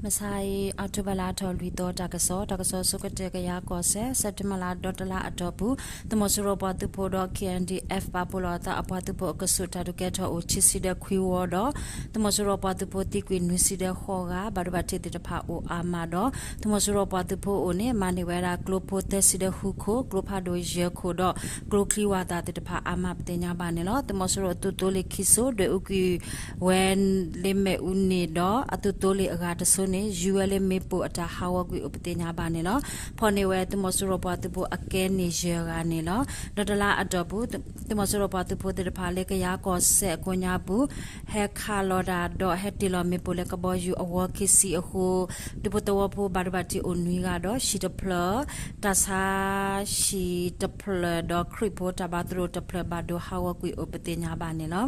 မဆါအံၤ အီးထိဘၢၣ်လါထီၣ်လွံၢ်သီ တၢ်ကစီၣ်, တၢ်ကစီၣ်ဆိကတၢၢ် ကယၤကီၢ်စဲၣ်, စဲးပထ့ဘၢၣ်လါဒီတလါအတီၢ်ပူၤ သုးမီၤစိရိၤပှၤသုးဖိဒီး K N D F ပာ်ဖှိၣ်လီၤအသးအပှၤသုးဖိအကဆူး တၢ်ဒုးကဲထီၣ်အိၣ် ခံဆံဒီးခွံဝီဒီး သုးမီၤစိရိၤပှၤသုးဖိသံကွံာ်နွံဆံဒီးဃိးဂၤ, ဘၣ်ဒိဘၣ်ထံးသ့ၣ်တဖၣ်အိၣ်အါမးဒီး သုးမီၤစိရိၤပှၤသုးဖိအအိၣ်န့ၣ် မၤန့ၢ်ဝဲဒၣ်ကျိဖိသၢဆံဒီးဃုခိၣ်, ကျိဖးဒိၣ်ယဲၢ်ခိၣ်ဒီး ကျိချံဝၣ်သၣ်သ့ၣ်တဖၣ်အါမး ပသ့ၣ်ညါဘၣ်န့ၣ်လီၤ. သုးမီၤစိရိၤအသုးသိလ့ၣ်ခံစိၤ ဒွဲၣ်အူကွံာ်ဝဲလၢမ့ၣ်အူန့ၣ်ဒီး အသုးသိလ့ၣ်အဂၤတစိၤန့ၣ် ယူၤဝဲလၢမ့ၣ်ပိၢ်အတၢ်ဟးဂီၤကွံာ်အိၣ် ပသ့ၣ်ညါဘၣ်န့ၣ်လီၤ. ဖီၣ်န့ၢ်ဝဲသုးမီၤစိရိၤပှၤသုးဖိအကဲန့ၣ်ယဲၢ်ဂၤန့ၣ်လီၤ. ဒီတလါအတီၢ်ပူၤ သုးမီၤစိရိၤပှၤသုးဖိသ့ၣ်တဖၣ်လၢကယၤကီၢ်စဲၣ်အကိးညါပူၤ ဟဲခးလီၤတၢ်ဒီးဟဲတ့ၢ်လီၤမ့ၣ်ပိၢ်လၢကဘီယူၤအဝီခံဆံအဃိ ဒူဖိသဝီဖိဘၣ်ဒိဘၣ်ထံးအိၣ်နွံဂၤဒီး ဟံၣ်တဖျၢၣ် တၢ်ဆါဟံၣ်တဖျၢၣ်ဒီးခရံာ်ဖိတၢ်ဘါသရိာ်တဖျၢၣ်ဘၣ်ဒိဟးဂီၤကွံာ်အိၣ် ပသ့ၣ်ညါဘၣ်န့ၣ်လီၤ.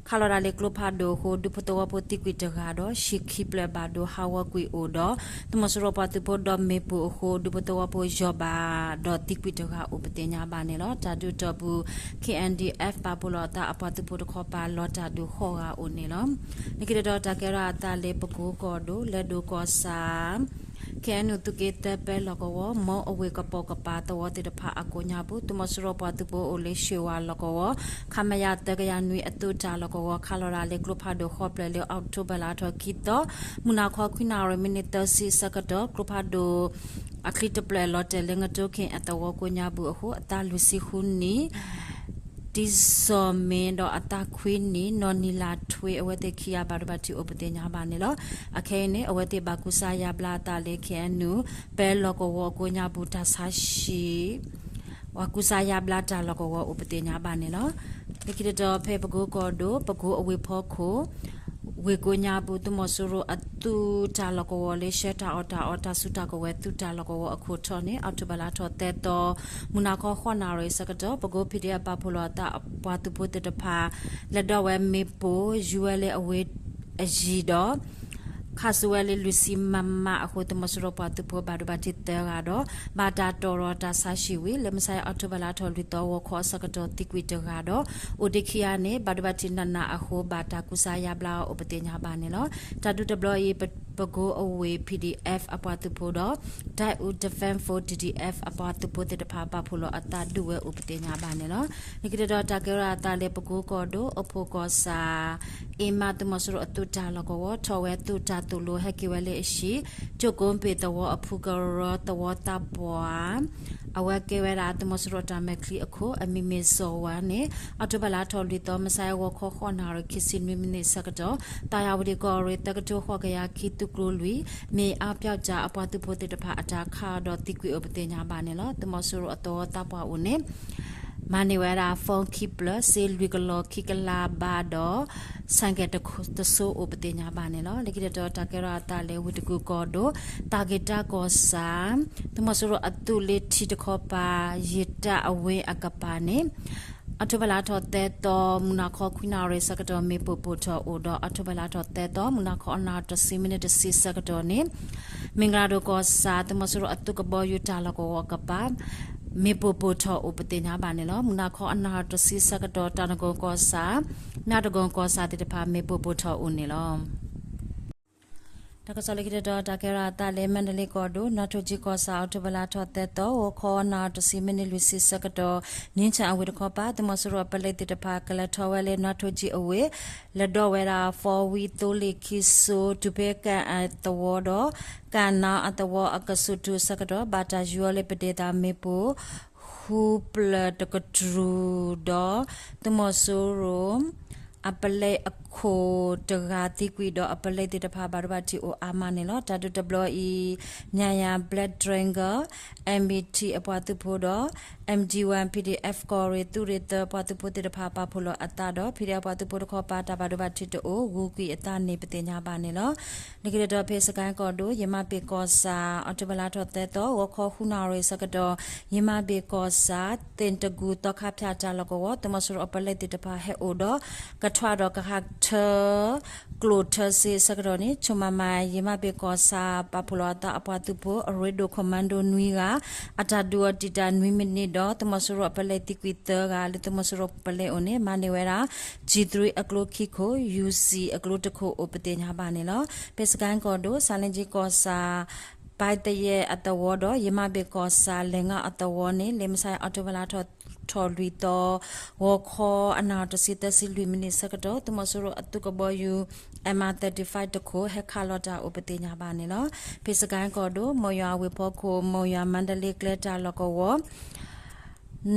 ခးလီၤတၢ်လၢကျိဖးဒိၣ်အဃိ ဒူဖိသဝီဖိသံကွံာ်တဂၤဒီး ဟံၣ်ခံဖျၢၣ်ဘၣ်ဒိဟးဂီၤကွံာ်အိၣ်ဒီး သုးမီၤစိရိၤပှၤသုးဖိဒီးမ့ၣ်ပိၢ်အဃိ ဒူဖိသဝီဖိယီၤဘၣ်ဒီးသံကွံာ်တဂၤအိၣ် ပသ့ၣ်ညါဘၣ်န့ၣ်လီၤ. တၢ်ဒုးအတီၢ်ပူၤ K N D F ပာ်ဖှိၣ်လီၤအသးအပှၤသုးဖိတခီပၤလီၤတၢ်ဒုးဃိးဂၤအိၣ်န့ၣ်လီၤ. လၢခံတတီၤတၢ်ကဲထီၣ်အသးလၢပကိၤကီၢ်ဒိၣ် လၢၢ်ဒိၣ်ကီၢ်ဆၣ် K N U သုးက့သၢပဲလီၢ်ကဝီၤ မီအဝ့ၢ်ကပိာ်ကပၤသဝီသ့ၣ်တဖၣ်အကိးညါပူၤ သုးမီၤစိရိၤပှၤသုးဖိအိၣ်လၢ ရွှ့ၣ်ဝါလီၢ်ကဝီၤ ခမရ သၢကယၤနွံအသုးတၢ်လီၢ်ကဝီၤ ခးလီၤတၢ်လၢကျိဖးဒိၣ်ဃိးဖျၢၣ်လၢ အီးကထိဘၢၣ်လါထီၣ်ခံသီ မုၢ်နၤခီခွံနၣ်ရံၣ်မံးနံးသၢဆံဆၢကတီၢ် ကျိဖးဒိၣ်အချံတဖျၢၣ်လီၤတဲာ်လၢ ငတိခ့ၣ်အသဝီကိးညါပူၤအဃိ အသးလွံၢ်ဆံဃုနံၣ် ဒ်စီၤမ့ဒီးအသးခွံနံၣ် နီၢ်နံၤလးထွ့ အဝဲသ့ၣ်ခံဂၤဘၣ်ဒိဘၣ်ထံးအိၣ် ပသ့ၣ်ညါဘၣ်န့ၣ်လီၤ. အခဲအံၤန့ၣ် အဝဲသ့ၣ်ဘၣ်ကူစါယါဘျါအသးလၢ K N U ပဲလီၢ်ကဝီၤအကိးညါပူၤ တၢ်ဆါဟံၣ် ပှၤကူစါယါဘျါတၢ်လီၢ်ကဝီၤအိၣ် ပသ့ၣ်ညါဘၣ်န့ၣ်လီၤ. လၢခံတတီၤဖဲပကိၤကီၢ်ဒိၣ် ပကိၤအဝ့ၢ်ဖီခိၣ် ဝ့ၢ်ကိးညါပူၤ သုးမီၤစိရိၤအသုးတၢ်လီၢ်ကဝီၤလၢ ဆှၢတၢ်အီၣ်တၢ်အီ တၢ်စုတၢ်ကဝဲၤသုးတၢ်လီၢ်ကဝီၤအခိၣ်ထီၣ်န့ၣ် အီးကထိဘၢၣ်လါထီၣ်သၢသီ မုၢ်နၤခီဃိးနၣ်ရံၣ်ဆၢကတီၢ် ပကိၤ P D F ပာ်ဖှိၣ်လီၤအသးပှၤသုးဖိသ့ၣ်တဖၣ် လဲၤဒိးဝဲမ့ၣ်ပိၢ် ယူၤဝဲလၢအဝ့ၢ်အယံၤဒီး ခးစိာ်ဝဲလၢလွံၢ်ဆံ မမ အဃိ သုးမီၤစိရိၤပှၤသုးဖိဘၣ်ဒိဘၣ်ထံးသၢဂၤဒီး ဘၣ်တၢ်တီၢ်ရီၤတၢ်ဆါဟံၣ်ဝံၤ လၢမုၢ်ဆါအံၤ အီးကထိဘၢၣ်လါထီၣ်လွံၢ်သီ ဂီၤခီအဆၢကတီၢ်သံကွံာ်တဂၤဒီး အိၣ်တ့ၢ်ခံဂၤန့ၣ် ဘၣ်ဒိဘၣ်ထံးနးနးအဃိ ဘၣ်တၢ်ကူစါယါဘျါအီၤအိၣ် ပသ့ၣ်ညါဘၣ်န့ၣ်လီၤ. တၢ်ဒုးတဘျီအံၤ ပကိၤအဝ့ၢ် P D F အပှၤသုးဖိဒီး ဒဲအူ Defense Force D D F အပှၤသုးဖိသ့ၣ်တဖၣ် ပာ်ဖှိၣ်လီၤအသးဒုးဝဲအိၣ် ပသ့ၣ်ညါဘၣ်န့ၣ်လီၤ. လၢခံတတီၤတၢ်ကဲထီၣ်အသးလၢပကိၤကီၢ်ဒိၣ် အိၣ်ဖှိၣ်ကီၢ်ဆၣ် အ့မး သုးမီၤစိရိၤအသုးတၢ်လီၢ်ကဝီၤ ထီၣ်ဝဲသုးတၢ်သိၣ်လိဟဲက့ၤဝဲလၢအဟံၣ် ကၠိၣ်ကိးပ့ၤသဝီအဖုကရၢသဝီသးပှၢ် အဝဲကဲဝဲဒၣ်သုးမီၤစိရိၤတၢ်မဲာ်ချံအခိၣ် အမံၤမ့ၢ်စီၤဝါန့ၣ် အီးကထိဘၢၣ်လါထီၣ်လွံၢ်သီ မုၢ်ဆါအံၤ ဂီၤခီဃိးနၣ်ရံၣ်ခံဆံနွံမံးနံးဆၢကတီၢ် သးယၤဝတံၣ်ကီၢ်ရ့ၣ် သၢကထိဃိးကယၤခံ သုးကျိၤလွံၢ် မ့ၢ်အါပျီတၢ် အပှၤသုးဖိသ့ၣ်တဖၣ်အတၢ်ခးအီၤဒီးသံကွံာ်အိၣ် ပသ့ၣ်ညါဘၣ်န့ၣ်လီၤ. သုးမီၤစိရိၤအသဝီသးပှၢ်အိၣ်န့ၣ် မၤန့ၢ်ဝဲဒၣ် phone ခံဖျၢၣ်, စ့လွံၢ်ကလီၢ်ခံကလးဘၣ်ဒီး ဆဲးကဲးတစိၤအိၣ် ပသ့ၣ်ညါဘၣ်န့ၣ်လီၤ. လၢခံတတီၤတၢ်ကဲထီၣ်အသးလၢဝ့ၢ်တကူၣ်ကီၢ်ဒိၣ် သးက့ၤတၢ်ကီၢ်ဆၣ် သုးမီၤစိရိၤအသုးလ့ထံတခီပၤ ယံာ်တၢ်အဝ့ၢ်အကပၤန့ၣ် အီးကထိဘၢၣ်လါထီၣ်သၢသီ မုၢ်နၤခီခွံနၣ်ရံၣ်ဆၢကတီၢ် မ့ၣ်ပိၢ်ပိၢ်ထီၣ်အိၣ်ဒီး အီးကထိဘၢၣ်လါထီၣ်သၢသီ မုၢ်နၤခီအနၣ်ရံၣ်တဆံမံးနံးတဆံဆၢကတီၢ်န့ၣ် မ့ၢ်ကလၤဒိၣ်ကီၢ်ဆၣ် သုးမီၤစိရိၤအသုးကဘီယူၤတၢ်လီၢ်ကဝီၤအကပၤ မ့ၣ်ပိၢ်ပိၢ်ထီၣ်အိၣ် ပသ့ၣ်ညါဘၣ်န့ၣ်လီၤ. မုၢ်နၤခီအနၣ်ရံၣ်တဆံဆၢကတီၢ် တၢ်နကိၣ်ကီၢ်ဆၣ် နၢ်တကိၣ်ကီၢ်ဆၣ်သ့ၣ်တဖၣ် မ့ၣ်ပိၢ်ပိၢ်ထီၣ်အိၣ်န့ၣ်လီၤ. တၢ်ကစီၣ်လၢခံတတီၤ တၢ်ကဲထီၣ်အသးလၢမါဒလ့ကီၢ်ဒိၣ် နီၢ်ထိၣ်ကၠံကီၢ်ဆၣ် အီးကထိဘၢၣ်လါထီၣ်သၢသီ ဂီၤခီနၣ်ရံၣ်တဆံမံးနံးလွံၢ်ဆံဆၢကတီၢ် နံၣ်ဆၣ်အဝ့ၢ်တခီပၤ သုးမီၤစိရိၤအပလဲသ့ၣ်တဖၣ် ကလဲၤထီၣ်ဝဲလၢနီၢ်ထိၣ်ကၠံအဝ့ၢ် လဲၤဒိးဝဲဒၣ် four wheel သိလ့ၣ်ခံစိၤ တုၤဖဲကၣ်အၣ်သဝီဒီး ကၣ်နါအသဝီအကဆူးတုၤအဆၢကတီၢ် ဘၣ်တၢ်ယူၤအီၤလၢပဒ့သးမ့ၣ်ပိၢ် ဃုဖျၢၣ်တကတြူၢ်ဒီး သုးမီၤစိရိၤ အပလဲအခိၣ်တဂၤသံကွံာ်ဒီး အပလဲသ့ၣ်တဖၣ်ဘၣ်ဒိဘၣ်ထံးအိၣ်အါမးန့ၣ်လီၤ. တၢ်ဒုးတဘျီအံၤ မၠၣ်ယၣ် Black Dragon M B T အပှၤသုးဖိဒီး M G one P D F ကီၢ်ရ့ၣ်သုးရ့ၣ်သၢပှၤသုးဖိသ့ၣ်တဖၣ်ပာ်ဖှိၣ်လီၤအသးဒီး P D F ပှၤသုးဖိတခီပၤ တၢ်ဘၣ်ဒိဘၣ်ထံးတအိၣ် ဂုၤကွံာ်အသးန့ၣ် ပသ့ၣ်ညါဘၣ်န့ၣ်လီၤ. လၢခံတတီၤဖဲစကဲၣ်ကီၢ်ဒိၣ် ယမၤဘ့ၣ်ကီၢ်ဆၣ် အီးကထိဘၢၣ်လါထီၣ်သၢသီ ဂီၤခီဃုနၣ်ရံၣ်ဆၢကတီၢ် ယမၤဘ့ၣ်ကီၢ်ဆၣ် သ့ၣ်တကူၣ်သီခါဖၠၣ်တၢ်လီၢ်ကဝီၤ သုးမီၤစိရိၤအပလဲသ့ၣ်တဖၣ်ဟဲအိၣ်ဒီး ကထွါဒီးကဟး ထၢ ကျိၣ်ထၢစ့အဆၢကတီၢ်န့ၣ် ဆိၣ်မၤမၤ ယမၤဘ့ၣ်ကီၢ်ဆၣ် ပာ်ဖှိၣ်လီၤအသးအပှၤသုးဖိ အရ့ဒိၣ် commando နွံဂၤ အတၢ်ဒုးအီၤတံာ်တာ်နွံမံးနံးဒီး သုးမီၤစိရိၤအပလဲသံကွံာ်သၢဂၤ လၢသုးမီၤစိရိၤပလဲအိၣ်န့ၣ် မၤန့ၢ်ဝဲဒၣ် G three အကျိခံခိၣ် UC အကျိတခိၣ်အိၣ်ပသ့ၣ်ညါဘၣ်န့ၣ်လီၤ. ဖဲစကဲၣ်ကီၢ်ဒိၣ် ဆၣ်လ့ကၠံကီၢ်ဆၣ် ဘၣ်သယဲၣ်အသဝီဒီး ယမၤဘ့ၣ်ကီၢ်ဆၣ် လဲၤငါအသဝီန့ၣ် လၢမုၢ်ဆါအံၤ အီးထိဘၢၣ်လါထီၣ်လွံၢ်သီ ဂီၤခီအနၣ်ရံၣ်တဆံသၢဆံလွံၢ်မံးနံးအဆၢကတီၢ် သုးမီၤစိရိၤအသုးကဘီယူၤ M R thirty-five တခိၣ် ဟဲခးလီၤတၢ်အိၣ်ပသ့ၣ်ညါဘၣ်န့ၣ်လီၤ. ဖဲစကဲၣ်ကီၢ်ဒိၣ် မိၢ်ယွၤဝ့ၢ်ဖီခိၣ် မိၢ်ယွၤမါဒလ့ကျဲတၢ်လီၢ်ကဝီၤ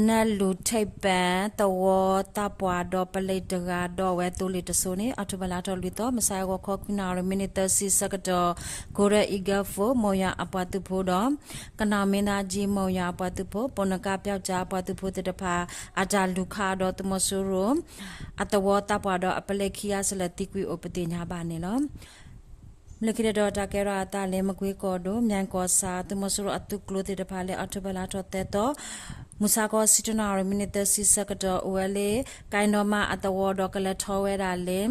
နလူၢ်ထိပ်ပန်သဝီသးပှၢ်ဒီးပလဲတဂၤဒီးအဝဲသိလ့ၣ်တစိၤန့ၣ် အီးထိဘၢၣ်လါထီၣ်လွံၢ်သီ မုၢ်ဆါအံၤဂီၤခီခွံနၣ်ရံၣ်မံးနံးသၢဆံအဆၢကတီၢ် Golden Eagle Force မိၢ်ယွၤအပှၤသုးဖိဒီး ကနီၢ်မ့ၢ်သးကၠံ မိၢ်ယွၤအပှၤသုးဖိ ပိာ်နကၣ်ပျီကၠၣ်အပှၤသုးဖိသ့ၣ်တဖၣ် အတၢ်လူၤခးဒီးသုးမီၤစိရိၤ အသဝီသးပှၢ်ဒီးအပလဲခံဂၤဆံးလဲၣ်သံကွံာ်အိၣ်ပသ့ၣ်ညါဘၣ်န့ၣ်လီၤ. လၢခံတတီၤတၢ်ကဲထီၣ်အသးလၢ မကွ့ကီၢ်ဒိၣ် မၠဲၣ်ကီၢ်ဆၣ် သုးမီၤစိရိၤအသုးကျိၤသ့ၣ်တဖၣ်လၢ အီးထိဘၢၣ်လါထီၣ်သၢသီ မုၢ်ဆါခီဆံတနၣ်ရံၣ်မံးနံးသၢဆံဆၢကတီၢ် အိၣ်ဝဲလၢ ကၢ်နီၢ်မါအသဝီဒီးကလဲၤထီၣ်ဝဲဒၣ်လၢ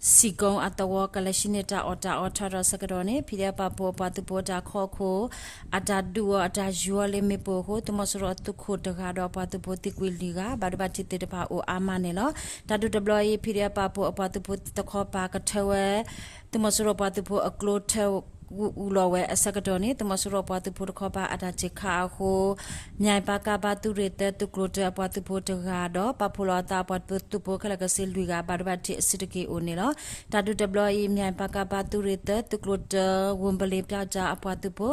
စံၣ်ကိအသဝီ ကလဲၤဟံးန့ၢ်တၢ်အီၣ်တၢ်အီထီၣ်ထီၣ်ဆၢကတီၢ်န့ၣ် ဖံးဒဲး ပာ်ဖှိၣ်အပှၤသုးဖိအတၢ်ခီခိၣ် အတၢ်ဒုးအီၤအတၢ်ယူၤအီၤလၢမ့ၣ်ပိၢ်အဃိ သုးမီၤစိရိၤအသုးခိၣ်တဂၤဒီးအပှၤသုးဖိသံကွံာ်လွံၢ်ဂၤ ဘၣ်ဒိဘၣ်ထံးသ့ၣ်တဖၣ်အိၣ်အါမးန့ၣ်လီၤ. တၢ်ဒုးတဘျီအံၤ ဖံးဒဲး ပာ်ဖှိၣ်အပှၤသုးဖိတခီပၤကထၢဝဲ သုးမီၤစိရိၤပှၤသုးဖိအကျိထၢ ဂုာ်အူလီၤဝဲအဆၢကတီၢ်န့ၣ် သုးမီၤစိရိၤပှၤသုးဖိတခီပၤအတၢ်စံးခါအဃိ မၠဲၣ်ပၣ်ကၣ်ဘၣ် သုးရ့ၣ်သၢ သုးကျိၤတၢအပှၤသုးဖိတဂၤဒီး ပာ်ဖှိၣ်လီၤအသးအပှၤသုးဖိခဲလၢာ်ကဆ့လွံၢ်ဂၤ ဘၣ်ဒိဘၣ်ထံးအစုတက့ၢ်အိၣ်န့ၣ်လီၤ. တၢ်ဒုးတဘျီအံၤ မၠဲၣ်ပၣ်ကၣ်ဘၣ် သုးရ့ၣ်သၢ သုးကျိၤတၢ ဝူၤဘလ့ၣ်ပျီကၠၣ်အပှၤသုးဖိ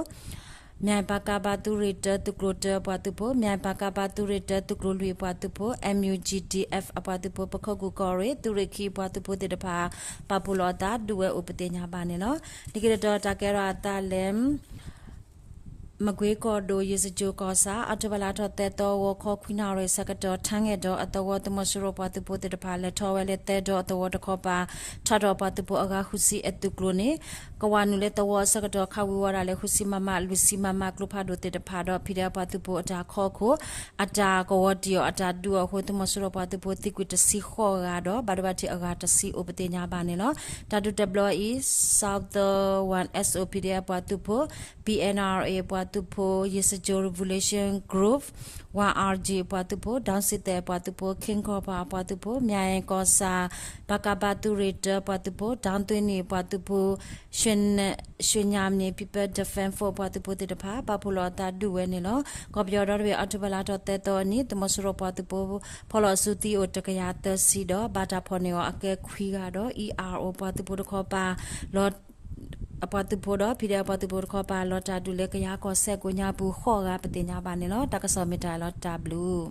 မၠဲၣ်ပၣ်ကၣ်ဘၣ် သုးရ့ၣ်တၢ သုးကျိၤတၢအပှၤသုးဖိ မၠဲၣ်ပၣ်ကၣ်ဘၣ် သုးရ့ၣ်တၢ သုးကျိၤလွံၢ်အပှၤသုးဖိ M U G D F အပှၤသုးဖိ ပခိၣ်ကူၣ်ကီၢ်ရ့ၣ် သုးရ့ၣ်ခံအပှၤသုးဖိသ့ၣ်တဖၣ် ပာ်ဖှိၣ်လီၤအသးဒုးဝဲအိၣ်ပသ့ၣ်ညါဘၣ်န့ၣ်လီၤ. လၢခံတတီၤတၢ်ကဲထီၣ်အသးလၢ မကွ့ကီၢ်ဒိၣ် ယ့ၣ်စကၠိၣ်ကီၢ်ဆၣ် အီးထိဘၢၣ်လါထီၣ်သၢသီ ဂီၤခီခွံနၣ်ရံၣ်အဆၢကတီၢ် ထါငဲၢ်ဒီးအသဝီ သုးမီၤစိရိၤပှၤသုးဖိသ့ၣ်တဖၣ် လဲၤထီၣ်ဝဲလၢသၢဒီအသဝီတခီပၤ ထးထီၣ်ပှၤသုးဖိအဂၤဃုဆံအသုးကျိၤန့ၣ် ကဝၤနုာ်လၢသဝီအဆၢကတီၢ် ခးဝံၤဝဲဒၣ်လၢ ဃုဆံ မမ လွံၢ်ဆံ မမ ကျိဖးဒိၣ်သ့ၣ်တဖၣ်ဒီး ဖံးဒဲး အပှၤသုးဖိအတၢ်ခီခိၣ် အတၢ်ကဝီၤတံၢ်အီၤအတၢ်ဒုးအီၤအဃိ သုးမီၤစိရိၤပှၤသုးဖိသံကွံာ်တဆံဃိးဂၤဒီး ဘၣ်ဒိဘၣ်ထံးအဂၤတဆံအိၣ်ပသ့ၣ်ညါဘၣ်န့ၣ်လီၤ. တၢ်ဒုးတဘျီအံၤ Southern One S O P D F ပှၤသုးဖိ P N R A ပှၤသုးဖိ ယ့ၣ်စကၠိၣ် Revolution Group Y R G ပှၤသုးဖိ ဒီစံသဲးပှၤသုးဖိ ခ့ကီၢ်ပှၤအပှၤသုးဖိ မၠဲၣ်ကီၢ်ဆၣ် ပၣ်ကၣ်ဘၣ် သုးရ့ၣ်တၢပှၤသုးဖိ ဒီသွ့နံၣ်ပှၤသုးဖိ ရွှေညါမြေ People Defense Force ပှၤသုးဖိသ့ၣ်တဖၣ် ပာ်ဖှိၣ်လီၤအသးဒုးဝဲန့ၣ်လီၤ. ကီၢ်ပယီၤဒီတဘ့ၣ် အီးထိဘၢၣ်လါထီၣ်သၢသီအနံၤ သုးမီၤစိရိၤပှၤသုးဖိ ဖီၣ်လီၤစုသံအိၣ်တကယၤသၢဆံဒီး ဘၣ်တၢ်ဖီၣ်န့ၢ်အီၤအကဲခွံဂၤဒီး E R O ပှၤသုးဖိတခီပၤ လီၤ အပှၤသုးဖိဒီး ဖံးဒဲး အပှၤသုးဖိတခီပၤ လီၤတၢ်ဒုးလၢကယၤကီၢ်စဲၣ်ကိးညါပူၤဃိးဂၤပသ့ၣ်ညါဘၣ်န့ၣ်လီၤ. တၢ်ကစီၣ်မ့ၢ်တၢ်လီၤတၢ်ဘျုး